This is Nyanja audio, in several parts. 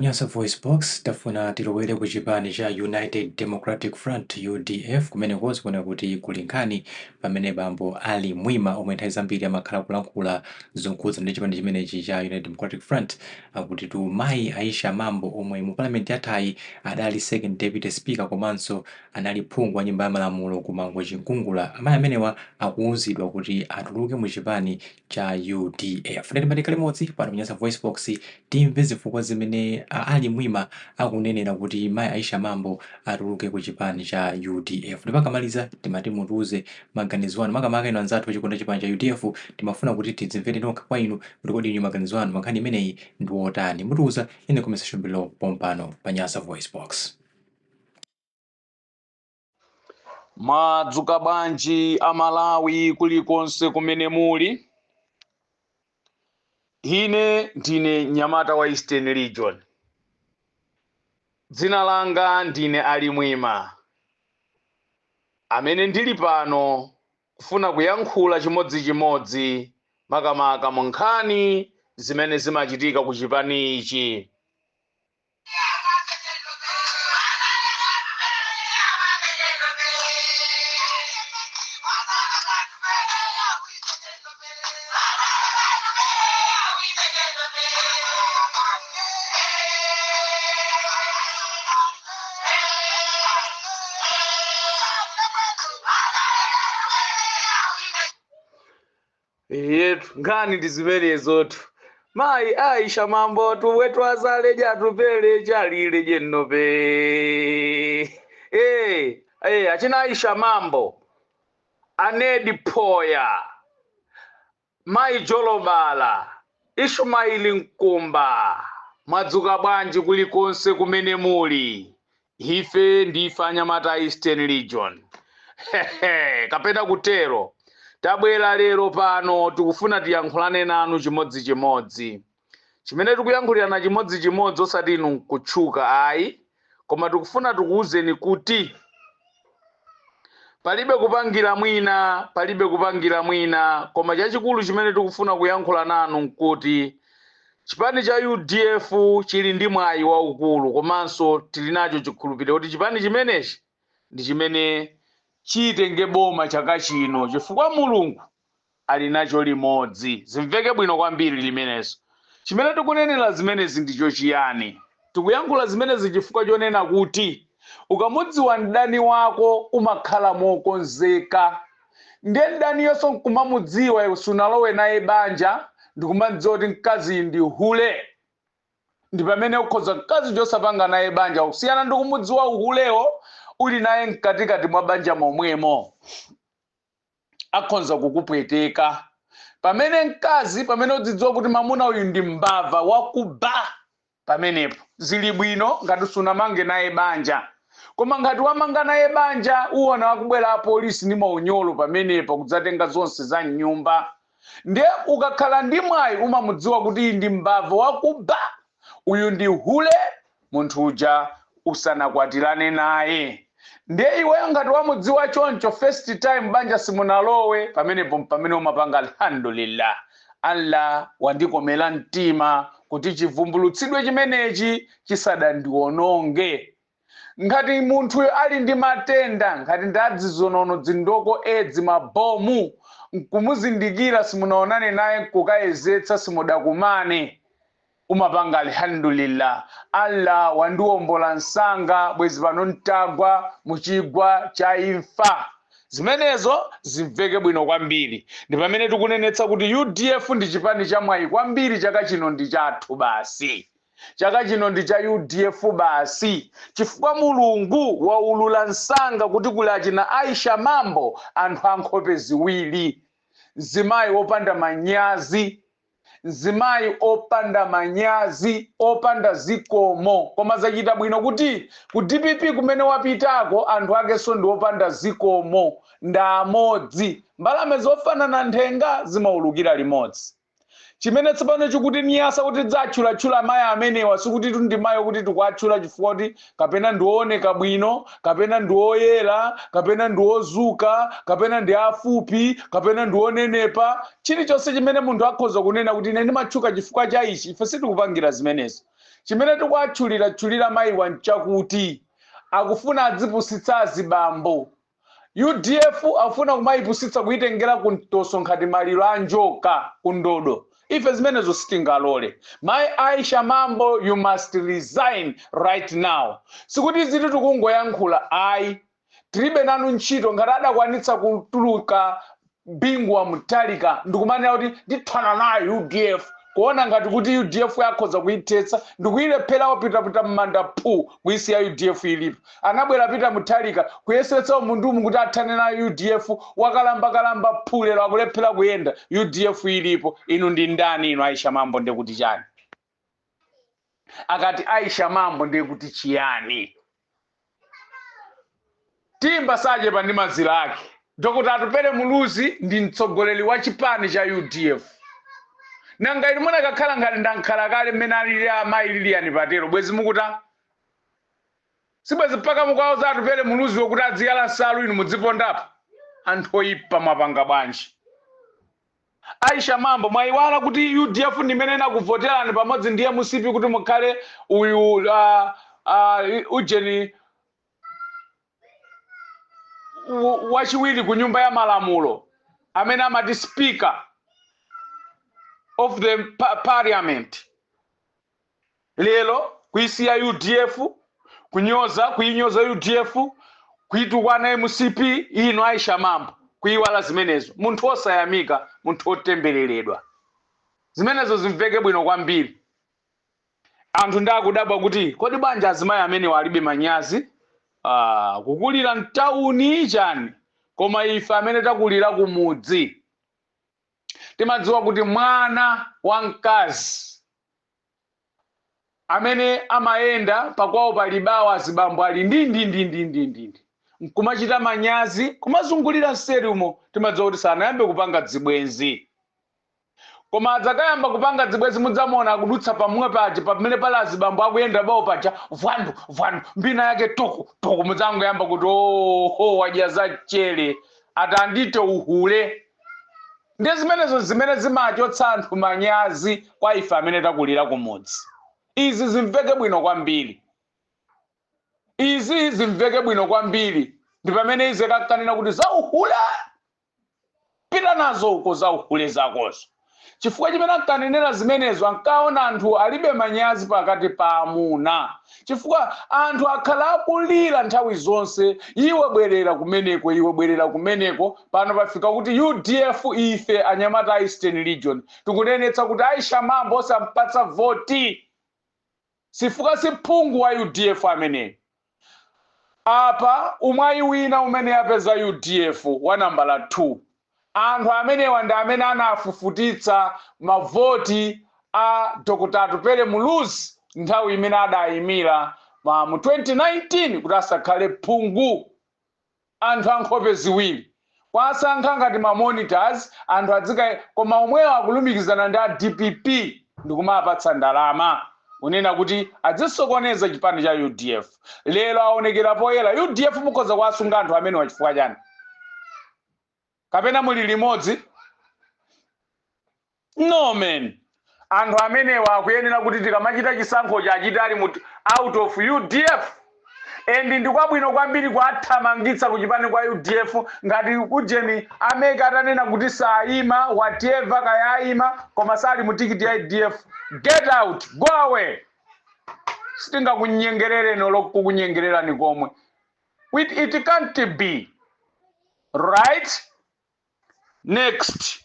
Nyasa Voice Box, tafuna tilowere ku chipani cha United Democratic Front, UDF. Kumeneko zikuoneka kuti kuli nkhani pamene bambo Ali Mwima, omwe nthawi zambiri amakhala kulankhula zokhudza ndi chipani chimenechi cha United Democratic Front, akuti tu mayi Aisha Mambo, omwe mu parliament yathayi adali second deputy speaker komanso anali phungu wa nyumba ya malamulo ku Mangochi Nkungula, amayi amenewa akuwuzidwa kuti atuluke mu chipani cha UDF. Ndatimatika limodzi pano pa Nyasa Voice Box, timve zifukwa zimene Ali Mwima akunenera kuti mayi Aisha Mambo atuluke ku chipani cha UDF. Ndipakamaliza timati mutiuze maganizo anu, makamaka inu anzathu achikonda chipani cha UDF. Timafuna kuti tidzimvere nokha kwa inu kuti kodi inu maganizo anu pa nkhani imeneyi ndi wotani. Mutiuza in the comment section below pompano pa Nyasa Voice Box. Mwadzuka bwanji Amalawi kulikonse kumene muli? Ine ndine mnyamata wa Eastern Region. Dzina langa ndine Ali Mwima, amene ndili pano kufuna kuyankhula chimodzichimodzi makamaka mu nkhani zimene zimachitika ku chipani ichi. Yetu nkhani ndi zimenezotu. Mayi Aisha Mambo tuwetwazale jatupele chalile jennope. Achina Aisha Mambo, Anedi Phoya, Mayi Jolobala, Ishumaili Nkumba, mwadzuka bwanji kulikonse kumene muli? Ife ndife anyamata a Eastern Region. Kapena kutero, tabwera lero pano tikufuna tiyankhulane nanu chimodzichimodzi. Chimene tikuyankhulirana chimodzichimodzi osati inu nkutchuka ayi, koma tikufuna tikuwuzeni kuti palibe kupangira mwina, palibe kupangira mwina, koma chachikulu chimene tikufuna kuyankhula nanu nkuti chipani cha UDF chili ndi mwayi waukulu komanso tili nacho chikhulupiriro kuti chipani chimenechi ndi chimene chitenge boma chaka chino chifukwa Mulungu ali nacho limodzi. Zimveke bwino kwambiri limenezo. Chimene tikunenera zimenezi ndicho chiyani? Tikuyankhula zimenezi chifukwa chonena kuti ukamudziwa mdani wako umakhala mokonzeka. Ndiye mdaniyonso nkumamudziwa iwe sunalowe naye banja ndikumadziwa kuti mkaziyu ndi hule, ndi pamene ukhoza mkazi chosapanga naye banja kusiyana ndi kumudziwa uhulewo uli naye mkatikati mwa banja momwemo. Akhonza kukupweteka. Pamene mkazi, pamene udzidziwa kuti mamuna uyu ndi mbava wakuba, pamenepo zili bwino ngati sunamange naye banja. Koma ngati wamanga naye banja, uwona akubwera apolisi ndi maunyolo pamenepo kudzatenga zonse za mnyumba. Ndiye ukakhala ndi mwayi umamudziwa kuti iyi ndi mbava wakuba, uyu ndi hule, munthu uja usanakwatirane naye. Ndiye iweyo ngati wamudziwa choncho first time banja simunalowe, pamenepo mpamene umapanga alhamdulillah, Allah wandikomera mtima kuti chivumbulutsidwe chimenechi chisadandiononge. Ngati munthuyo ali ndi matenda ngati ndi adzizonono, dzindoko, edzi, mabomu, nkumuzindikira simunaonane naye nkukayezetsa simudakumane, umapanga alhamdulillah, Allah wandiwombola msanga, bwezi pano ntagwa muchigwa cha imfa. Zimenezo zimveke bwino kwambiri. Ndi pamene tikunenetsa kuti UDF ndi chipani cha mwayi kwambiri, chaka chino ndi chathu basi. Chaka chino ndi cha UDF basi chifukwa Mulungu waulula msanga kuti kuli achina Aisha Mambo, anthu a nkhope ziwiri, mzimayi wopanda manyazi, mzimayi opanda manyazi, opanda zikomo. Koma zachita bwino kuti ku DPP kumene wapitako anthu akenso ndi opanda zikomo, ndi amodzi. Mbalame zofanana nthenga zimaulukira limodzi. Chimene tsopano chikuti niyasa kuti dzatchulatchula mayi amenewa, sikuti ndi mayi kuti tikuatchula chifukwa kuti kapena ndiooneka bwino, kapena ndioyera, kapena ndiozuka, kapena ndi afupi, kapena ndionenepa, chilichonse chimene munthu akhoza kunena kuti ine ndimatchuka chifukwa cha ichi. Ife sitikupangira zimenezo. Chimene tikuatchulira-tchulira mayiwa nchakuti akufuna adzipusitsa azibambo. UDF afuna kumayipusitsa, kuitengera kumtoso ngati maliro a njoka kundodo. Ife zimenezo sitingalole. Mayi Aisha Mambo, you must resign right now. Sikuti ziti tikungoyankhula, ayi, tilibe nanu ntchito. Ngati adakwanitsa kutuluka Bingu wa Mutharika ndikumanena kuti ndithana nayo UDF, kuona ngati kuti UDF yakhoza kuyithetsa, ndikuyilephera, wapitapita m'manda phu, kuyisiya UDF ilipo. Anabwera Peter Mutharika kuyesetsa mundumu kuti athane nayo UDF, wakalambakalamba phu, lero akulephera kuyenda, UDF ilipo. Inu ndi ndani inu, Aisha Mambo? Ndekuti chani? Akati Aisha Mambo, ndekuti chiyani? Timba sachepa ndi mazira ake. Dr Atupele Muluzi ndi mtsogoleri wa chipani cha UDF. Nanga inu munakakhala ngati ndankhala kale mmene alili amayi Lilian Patel, bwezi mukuta sibwezi mpaka mukauza Atupele Muluzi wokuti adziyala nsalu, inu mudzipondapo? Anthu oyipa, mwapanga bwanji? Aisha Mambo, mwayiwala kuti UDF ndimene inakuvoterani pamodzi ndi MCP kuti mukhale uyu ujeni wachiwiri ku Nyumba ya Malamulo, amene amati Speaker of the Parliament? Lero kuisiya UDF, kunyoza, kuinyoza UDF, kuitukwana MCP. Inu Aisha Mambo, kuiwala zimenezo? Munthu osayamika, munthu otembereredwa. Zimenezo zimveke bwino kwambiri. Anthu ndakudabwa kuti kodi bwanji azimayi amenewa alibe manyazi? Ah, kukulira mtawuni chani, koma ife amene takulira kumudzi timadziwa kuti mwana wamkazi amene amayenda pakwawo palibawo, azibambo ali ndi ndi ndi ndi ndi ndi ndi, nkumachita manyazi kumazungulira mseri umo, timadziwa kuti sanayambe kupanga dzibwenzi. Koma adzakayamba kupanga dzibwenzi, mudzamuona akudutsa pamwe paja pamene pali azibambo akuyenda bawo paja, vwandu vwandu, mbina yake tuku tuku, mudzangoyamba kuti oho, wadya za mchere, atandite uhule. Ndi zimenezo zimene zimachotsa anthu manyazi kwa ife amene takulira kumudzi. Izi zimveke bwino kwambiri, izi zimveke bwino kwambiri. Ndi pamene ize kakanena kuti zauhule, pita nazo uko zauhule zakozo. Chifukwa chimene ankanenera zimenezo, ankaona anthu alibe manyazi pakati pa amuna, chifukwa anthu akhala akulira nthawi zonse, "Iwe bwerera kumeneko, iwe bwerera kumeneko." Pano pafika kuti UDF, ife anyamata a Eastern Region tikunenetsa kuti Aisha Mambo osampatsa voti, sifuka si phungu wa UDF ameneyo. Apa umwayi wina umene yapeza UDF wa nambala 2, anthu amenewa ndi amene anafufutitsa mavoti a Dr Atupele Muluzi nthawi imene adayimira mu 2019 kuti asakhale phungu. Anthu ankhope ziwiri kwasankha ngati ma monitors, anthu adzika, koma omwewo akulumikizana ndi a DPP ndikumapatsa ndalama kunena kuti azisokoneza chipani cha UDF. Lero aonekera poyera. UDF mukhoza kuwasunga anthu amenewa chifukwa chani? Kapena muli limodzi? No man, anthu amenewa akuyenera kuti tikamachita chisankho chachite ali mu out of UDF. And ndikwabwino kwambiri kuathamangitsa kuchipani kwa UDF. Ngati ujeni ameke atanena kuti sayima, whatever, kayayima koma sali mu tikiti ya UDF, get out, go away. Sitingakunyengerere nolo kukunyengererani komwe. It can't be right. Next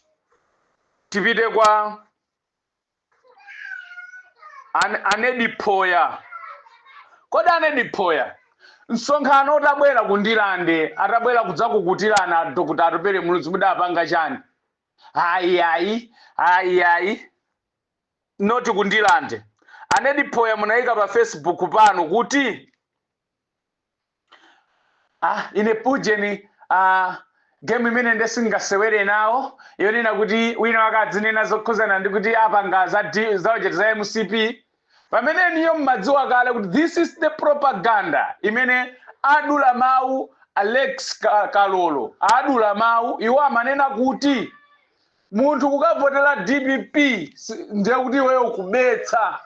tipite kwa Anedi Phoya. Kodi Anedi Phoya, msonkhano utabwera kundilande, atabwera kudzakukutirana Dr Atupele Muluzi, mudapanga chani? Ayi, ayi, ayi, ayi, noti kundilande. Anedi Phoya, munayika pa Facebook pano kuti ine pujeni Game imene ndesingasewere nawo yonena kuti wina wakadzinena zokhuzana ndi kuti apanga za zaujeti za MCP, pamene niyo mmadziwa kale kuti this is the propaganda imene adula mawu Alex Kalolo. Adula mawu iwo amanena kuti munthu kukavotera DPP ndiye kuti iweyo ukubetsa.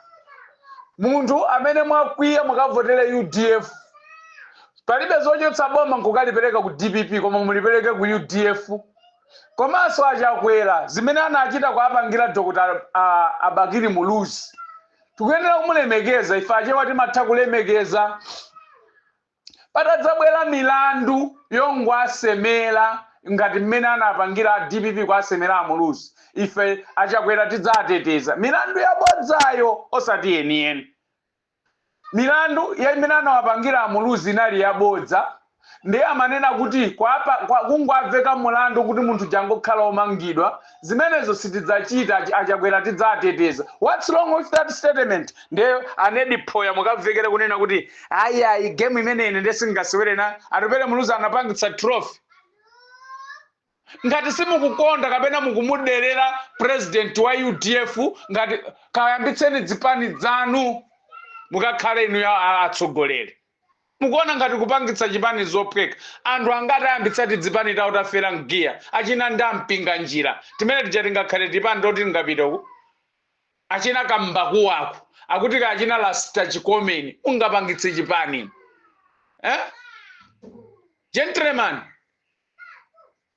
Munthu amene mwakwiya mukavotere UDF, palibe zochotsa boma nkukalipereka ku DPP, koma mulipereke ku UDF. Komanso Achakwera zimene anachita kuapangira Dr. Abakiri Muluzi, tikuyenera kumulemekeza. Ife Achewa timatha kulemekeza. Patadzabwera milandu yongwasemera ngati mmene anapangira a DPP kwasemera Amuluzi, ife Achakwera tidzateteza milandu yabodzayo, osati yeniyeni. Milandu ya imene anawapangira Amuluzi inali yabodza, ndiye amanena kuti kungwamveka mulandu kuti munthu jangokhala omangidwa, zimenezo sitidzachita, Achakwera tidzateteza. What's wrong with that statement? Ndiye anedi phoya mukamvekere kunena kuti ayi, ayi, game imene ine ndesingasewere na Atupere Muluzi anapangitsa trophy. Ngati simukukonda kapena mukumuderera president wa UDF, ngati kayambitseni dzipani dzanu, mukakhale inu ya atsogoleri. Mukuona ngati kupangitsa chipani zophweka? Anthu angati ayambitsa tidzipani tawo tafera mgiya? Achina ndi ampinga njira timene tija tingakhale tipani toti tingapita uku? Achina kambakuwako akuti ka achina Lasta Chikomeni, ungapangitse chipani, eh? Gentleman,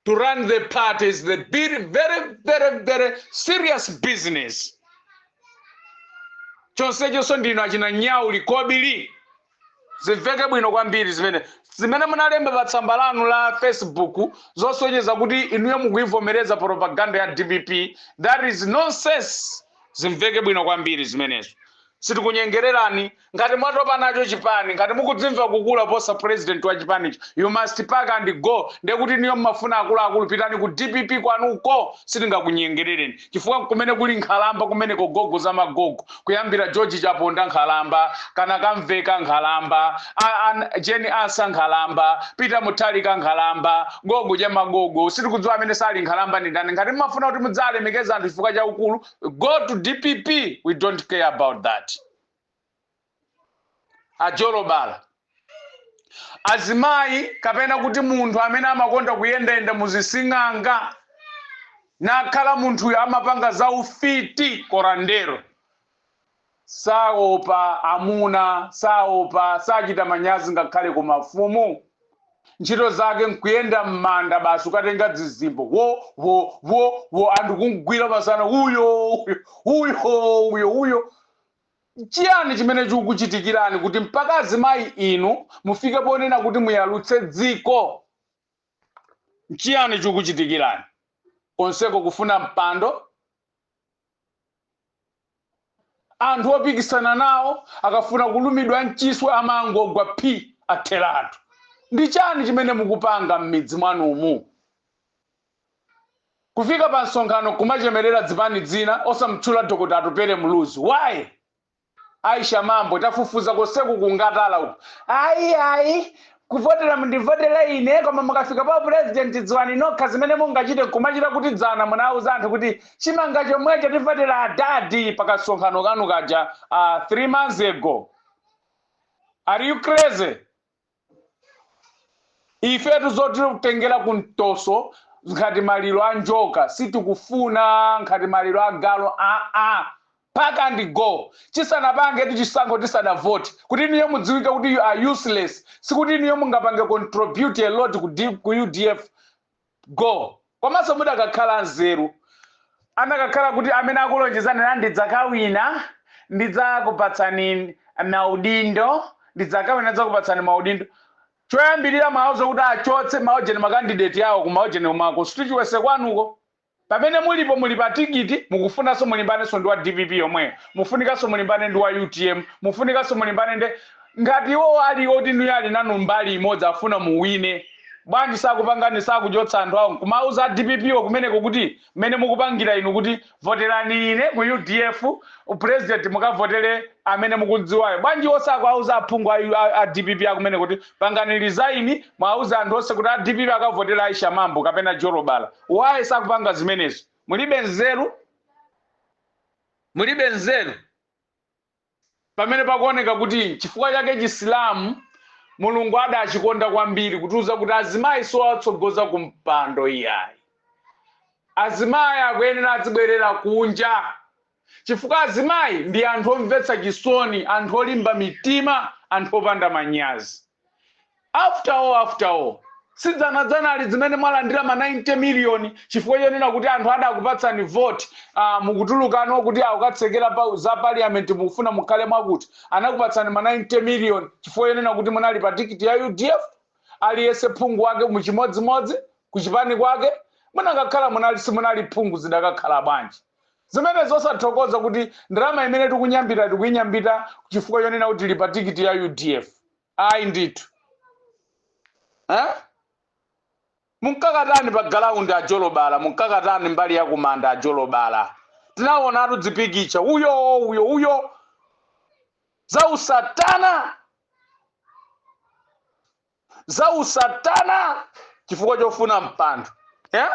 to run the party is the very, very, very, very serious business. Chonsecho ndino achina nyauli kobili, zimveke bwino kwambiri zimene munalemba pa tsamba lanu la Facebook zosonyeza kuti inuyo mukuivomereza propaganda ya DPP, that is nonsense. Zimveke bwino kwambiri zimenezo. Sitikunyengererani. Ngati mwatopa nacho chipani, ngati mukudzimva kukula posa president wa chipanicho, you must pack and go. Ndekuti niyo mmafuna akuluakulu, pitani ku DPP kwanuko. Sitingakunyengerereni chifukwa kumene kuli nkhalamba, kumene gogo za magogo, kuyambira George Chaponda nkhalamba, kana Kamveka nkhalamba, Jane Asa nkhalamba, Peter Mutharika nkhalamba, gogo cha magogo. Sitikudziwa amene sali nkhalamba ndi ndani. Ngati mmafuna kuti mudzalemekeza anthu chifukwa cha ukulu, go to DPP, we don't care about that. Ajolobala azimayi kapena kuti munthu amene amakonda kuyendayenda muzising'anga nakhala munthuyo amapanga za ufiti, curandero, saopa amuna, saopa, sachita manyazi ngakhale ku mafumu. Ntchito zake nkuyenda m'manda basi, ukatenga dzizimbo, wo wo wo wo, anthu kungwira masana, uyo uyo uyo uyo uyo. Chiyani chimene chikukuchitikirani kuti mpaka azimayi inu mufike ponena kuti muyalutse dziko? Chiyani chikukuchitikirani konseko? Kufuna mpando. Anthu opikisana nawo akafuna kulumidwa mchiswe amangogwa phi, atheratu. Ndi chani chimene mukupanga m'midzi mwanumu? Kufika pa msonkhano kumachemerera dzipani dzina, osamtchula Dr. Atupere Muluzi, why? Aisha Mambo, tafufuza konseku kungatala uku, ayi ayi, kuvotera mundivotera ine, koma mukafika pa president dziwani nokha zimene mungachite. Kumachita kuti dzana munauza anthu kuti chimanga chomwecho tivotera adadi pakasonkhano kanu kaja 3 months ago. Are you crazy? Ifetu zotitengera kumtoso ngati maliro a njoka sitikufuna, ngati maliro a galo aa. Pack and go. Chisanapange tichisankho, tisadavote, kuti niyo mudziwike kuti you are useless, sikuti niyo mungapange contribute a lot ku UDF, go. Komanso mudakakhala nzeru, anakakhala kuti amene akulonjezani na ndidzakawina ndidzakupatsani maudindo, ndidzakawina ndidzakupatsani maudindo, choyambirira mawauza kuti achotse maojeni ma candidate awo kumaojeni kuma constituency kwanuko. Pamene mulipo muli pa tikiti, mukufunanso mulimbanenso ndi wa DPP yomweyo, mufunikanso mulimbane ndi wa UTM, mufunikanso mulimbane ndi ngati iwo ali oti ndiye ali nanu mbali imodzi, afuna muwine. Bwanji sakupangani, sakuchotsa anthu awo kumauza DPP wo kumeneko kuti mmene mukupangira inu kuti voterani ine ku UDF, president mukavotere amene mukudziwayo? Bwanji osakuauza aphungu a DPP akumene kuti pangani resign, mwauza anthu onse kuti a DPP akavotera Aisha Mambo kapena Jolobala? Why sakupanga zimenezo? Mulibe nzeru, mulibe nzeru. Pamene pakuoneka kuti chifukwa chake Chisilamu Mulungu adachikonda kwambiri, kutiuza kuti azimayi siwatsogoza ku mpando iyayi. Azimayi akuyenera azibwerera kunja, chifukwa azimayi ndi anthu omvetsa chisoni, anthu olimba mitima, anthu opanda manyazi. After all, after all, sidzanadzanali zimene mwalandira ma 90 miliyoni chifukwa chonena kuti anthu adakupatsani vote, mukutulukano kuti akukatsekera pa za parliament, mukufuna mukhale mwakuti anakupatsani ma 90 miliyoni chifukwa chonena kuti munali pa tikiti ya UDF, aliyense phungu wake muchimodzimodzi kuchipani kwake. Munakakhala munali simunali phungu, zidakakhala bwanji zimene zosathokoza kuti ndalama imene tikunyambita, tikuinyambita chifukwa chonena kuti tili pa tikiti ya UDF? Ayi ndithu, eh? Munkakatani pa ground ajolobala? Munkakatani mbali ya kumanda ajolobala? Tinaonatu dzipikicha uyo uyo uyo za usatana, za usatana, chifukwa chofuna mpando, yeah?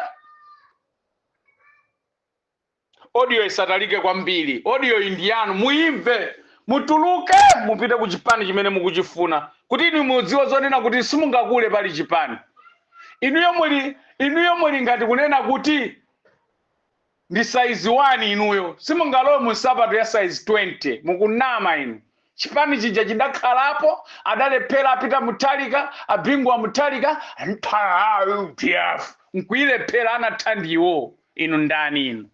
Audio isatalike kwambiri. Audio iyi ndi yanu, muimve, mutuluke, mupite ku chipani chimene mukuchifuna, kuti inu mudziwe zonena kuti simungakule pali chipani. Inuyo muli ngati kunena kuti ndi size 1. Inuyo simungalowe mu nsapato ya size 20. Mukunama inu. Chipani chija chidakhalapo, adalephera apita Muthalika, abingu wa Muthalika, UDF nkuilephera, anatha ndiwo. Inu ndani inu?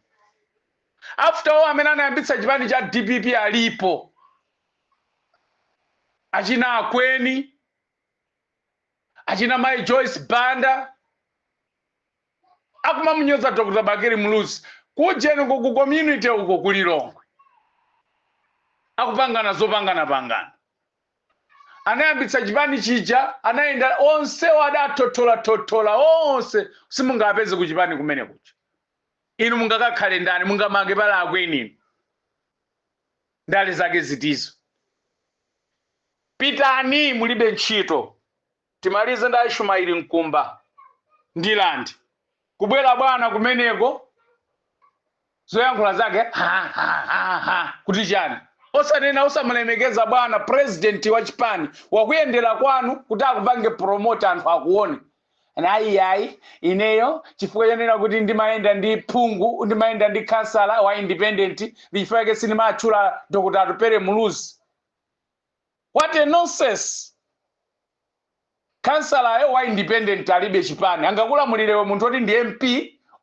After all, amene anayambitsa chipani cha DPP alipo, achina Akweni, achina Mai Joyce Banda, akumamunyoza Dr Bakili Muluzi kujeni ku community uko kulilongwe, akupangana zopangana-pangana. Anayambitsa chipani chija, anayenda onsewo, adatothola-thothola onse, simungapeze ku chipani kumene kuja. Inu mungakakhale ndani? Mungamake pala Akweni inu? Ndale zake zitizo? Pitani, mulibe ntchito. Timalize ndi Aishumaili Mkumba Ndilandi. Kubwera bwana kumeneko, zoyankhula zake ha ha ha ha, kuti chani? Osanena, osamulemekeza bwana president wa chipani wakuyendera kwanu kuti akupange promote, anthu akuone. Ayi ayi, ineyo chifukwa chonena kuti ndimayenda ndi phungu, ndimayenda ndi kansala wa independent, ndi chifukwa chake sindimatchula Dr Atupele Muluzi. What a nonsense! Kansalayo wa independent alibe chipani, angakulamulirewe munthu oti ndi MP,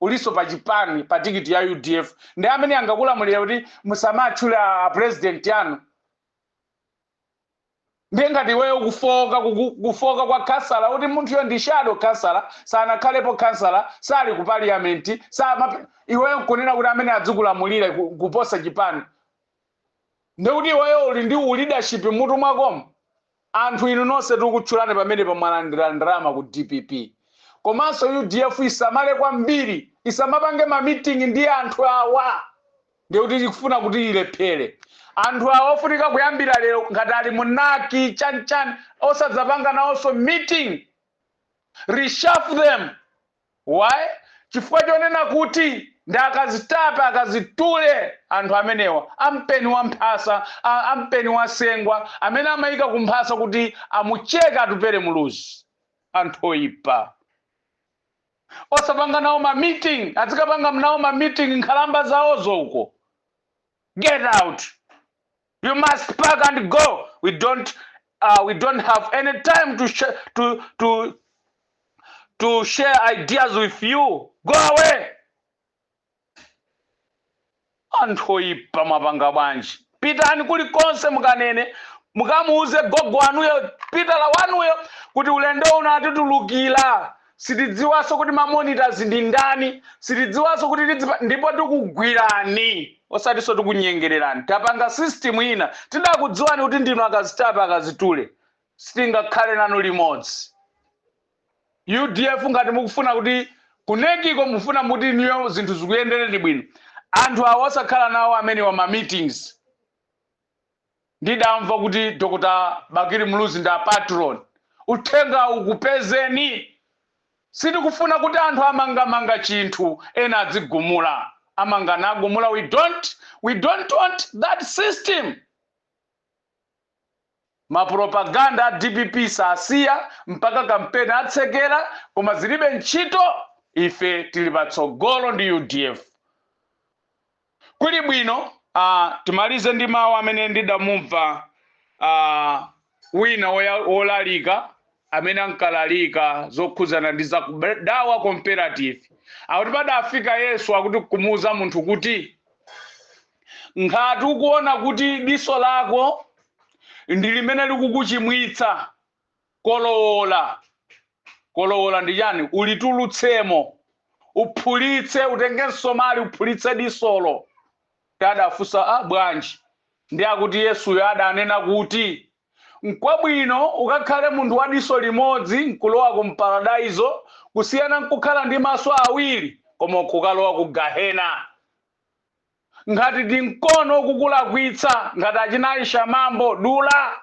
uliso pa chipani, pa tikiti ya UDF, ndi amene angakulamulire kuti musamatchule a president anu? Ndiye ngati iweyo kufoka kwa kansala, kuti munthuyo ndi shadow kansala, sanakhalepo kansala, sali ku parliament, iweyo nkunena kuti amene adzikulamulire kuposa chipani, ndikuti iweyo uli ndi leadership mutu mwakomo? Anthu inu nonse tikutchulani pamene pamwalandira ndalama ku DPP komanso UDF, isamale kwambiri, isamapange ma meeting ndi anthu awa. Ndikuti ikufuna kuti ilephere. Anthu awa ofunika kuyambira lero, ngati ali munaki chanichani, osadzapanga nawonso meeting. Reshuffle them. Why? Chifukwa chonena kuti ndi akazitape, akazitule anthu amenewa, ampeni wa mphasa, ampeni wa sengwa amene amayika kumphasa kuti amucheke Atupele Muluzi. Anthu oyipa, osapanga nawo ma meeting, azikapanga nawo ma meeting nkhalamba zawozo uko. Get out! You must pack and go. We don't have any time to share ideas with you. Go away! Anthu oyipa, mwapanga bwanji? Pitani kulikonse, mukanene, mukamuuze gogo wanuyo, Pitala wanuyo, kuti ulendo uno atitulukira. Sitidziwanso kuti ma monitors ndi ndani, sitidziwanso kuti tidzipa, ndipo tikugwirani, osatinso tikunyengererani. Tapanga system ina. Tidakudziwani kuti ndinu akazitape, akazitule. Sitingakhale nanu limodzi. UDF, ngati mukufuna kuti ku NEC ko mufuna muti niyo zinthu zikuyendereni bwino, anthu awo osakhala nawo amene wa ma meetings. Ndidamva kuti Dr Bakili Muluzi ndi patron. Uthenga ukupezeni. Sitikufuna kuti anthu amangamanga chinthu, ena adzigumula, amanga nagumula. We don't want that system. Mapropaganda a DPP sasiya mpaka kampeni atsekera, koma zilibe ntchito. Ife tili patsogolo ndi UDF. Kuli bwino timalize ndi mawu amene ndidamumva wina wolalika amene ankalalika zokhuzana ndi zakudawa comparative. Akuti padafika Yesu, akuti kumuuza munthu kuti ngati ukuona kuti diso lako ndi limene likukuchimwitsa, kolowola. Kolowola ndi chani? Ulitulutsemo, uphulitse, utenge msomali uphulitse disolo. Tadafunsa, "A bwanji?" Ndi akuti Yesuyo adanena kuti nkwabwino ukakhale munthu wa diso limodzi nkulowa ku mparadaizo, kusiyana nkukhala ndi maso awiri koma kukalowa ku gahena. Ngati ndi mkono ukukulakwitsa, ngati achina Aisha Mambo, dula.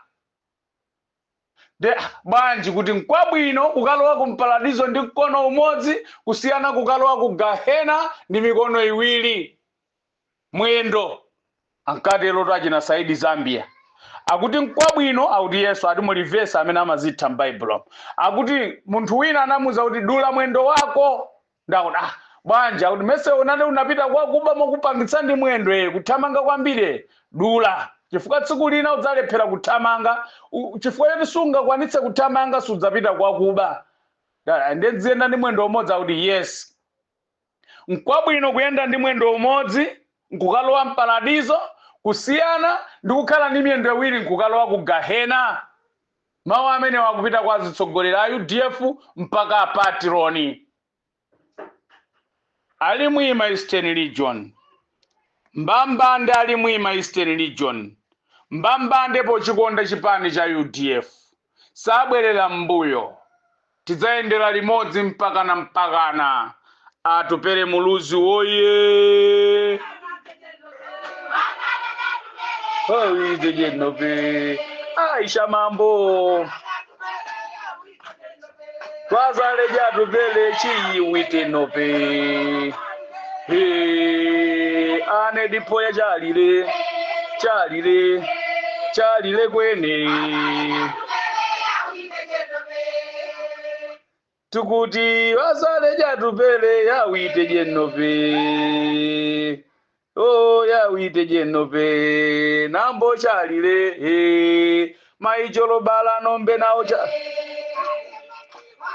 De bwanji? Kuti nkwabwino kukalowa ku mparadizo ndi mkono umodzi kusiyana kukalowa ku gahena ndi mikono iwiri, mwendo. Ankatero achina Saidi Zambia. Akuti nkwabwino, akuti Yesu ati mulivesa amene amazitha m'Baibulo, akuti munthu wina anamuza kuti dula mwendo wako. Ndakuti, "Ah, bwanji?" Akuti mese unati unapita kwakuba mokupangitsa ndi mwendo, kuthamanga kwambiri, dula, chifukwa tsiku lina udzalephera kuthamanga. Chifukwa choti sungakwanitse kuthamanga, sudzapita kwakuba. Ndenziyenda ndi mwendo umodzi. Akuti yes, nkwabwino kuyenda ndi mwendo umodzi nkukalowa mparadizo kusiyana ndi kukhala ndi miyendo iwiri nkukalowa ku gahena. Mawu amene wakupita kwa azitsogoleri a UDF mpaka apatroni ali Mwima Eastern Region. Mbambande ali Mwima Eastern Region, mbambande pochikonda chipani cha UDF, sabwerera m'mbuyo. Tidzayendera limodzi mpakana mpakana. Atupere Muluzi woye! Oizejenope Aisha Mambo, twazale jatupele chiyiwitenope. Hey, ane dipoya chalile chalile chalile kwene. Tukuti wazale jatupele yawite jenope, o yawite jenope nambo chalile. Hey, maicholobala nombe nawo cha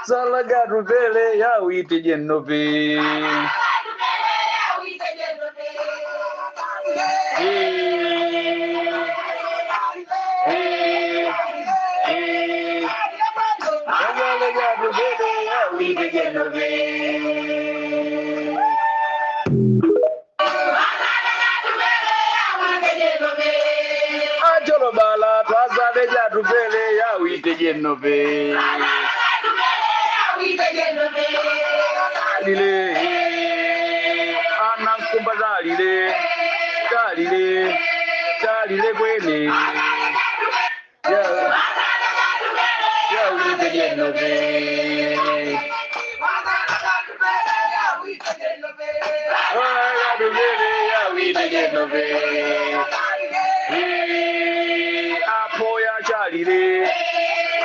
zala jatupele yawite jenope. Hey, hey, wazale jatupele yawite jenope. Acholobala twazale jatupele yawite jenope lile anankumba zalile chalile chalile kwene yawite jenope. Yatupele yawite jenope apo ya chalile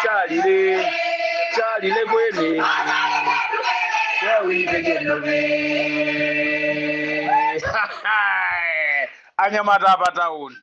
chalile chalile kwene yawite jenope. Anyamata apa tauni.